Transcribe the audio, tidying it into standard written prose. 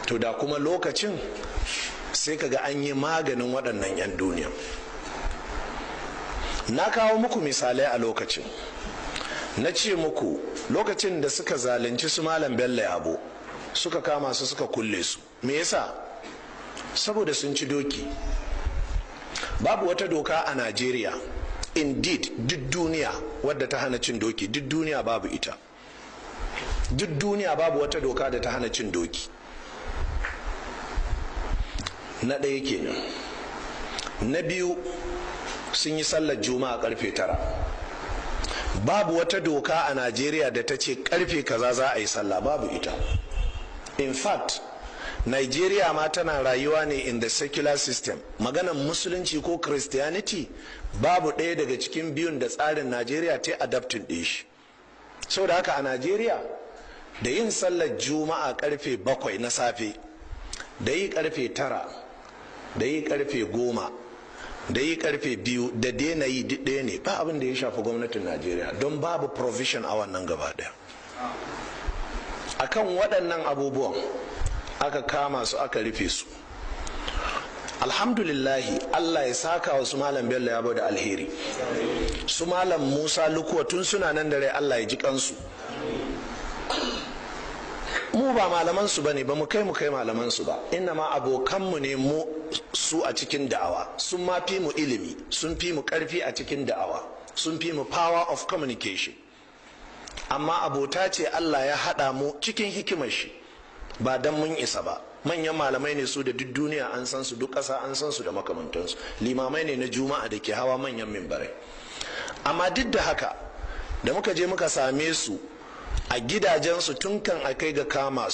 To da kuma lokacin sai kaga an yi maganin waɗannan 'yan duniya. Na kawo muku misalai a lokacin, na ce muku lokacin da suka zalunci su Malam Bello Yabo, suka kama su, suka kulle su. Me yasa? Saboda sun ci doki. Babu wata doka a Najeriya, indeed duk duniya, wadda ta hana cin doki. Duk duniya babu ita. Duk duniya babu wata doka da ta hana cin doki. Na ɗaya kenan. Na biyu, sun yi sallar Juma'a karfe 9. Babu wata doka a Najeriya da ta ce karfe kaza za a yi sallah. Babu ita. In fact, Nigeria ma tana rayuwa ne in the secular system. Maganan Musulunci ko Christianity, babu ɗaya daga cikin biyun da tsarin Najeriya ta adopting ɗin shi. Saboda haka a Najeriya, da yin sallar Juma'a karfe 7 na safe, da yi karfe 9, da yi karfe 10, da yi karfe 2, da daina yi, duk ɗaya ne. Ba abin da ya shafi gwamnatin Najeriya, don babu provision a wannan gaba ɗaya. Akan waɗannan abubuwan aka kama su, aka rufe su. Alhamdulillahi, Allah ya saka wa su Malam Bello Yabo da alheri, su Malam Musa Lukuwa tun suna nan da rai, Allah ya ji kansu. Mu ba malaman su bane, ba mu kai mu kai malaman su ba, inna ma abokanmu ne mu su a cikin da'awa. Sun ma fi mu ilimi, sun fi mu karfi a cikin da'awa, sun fi mu power of communication, amma abota ce Allah ya haɗa mu cikin hikimar shi, ba dan mun isa ba. Manyan malamai ne su da duk duniya an san su, duk ƙasa an san su da makamantansu. Limamai ne na Juma'a da ke hawa manyan mimbarai. Amma duk da haka, da muka je muka same su a gidajensu tun kan a kai ga kama su.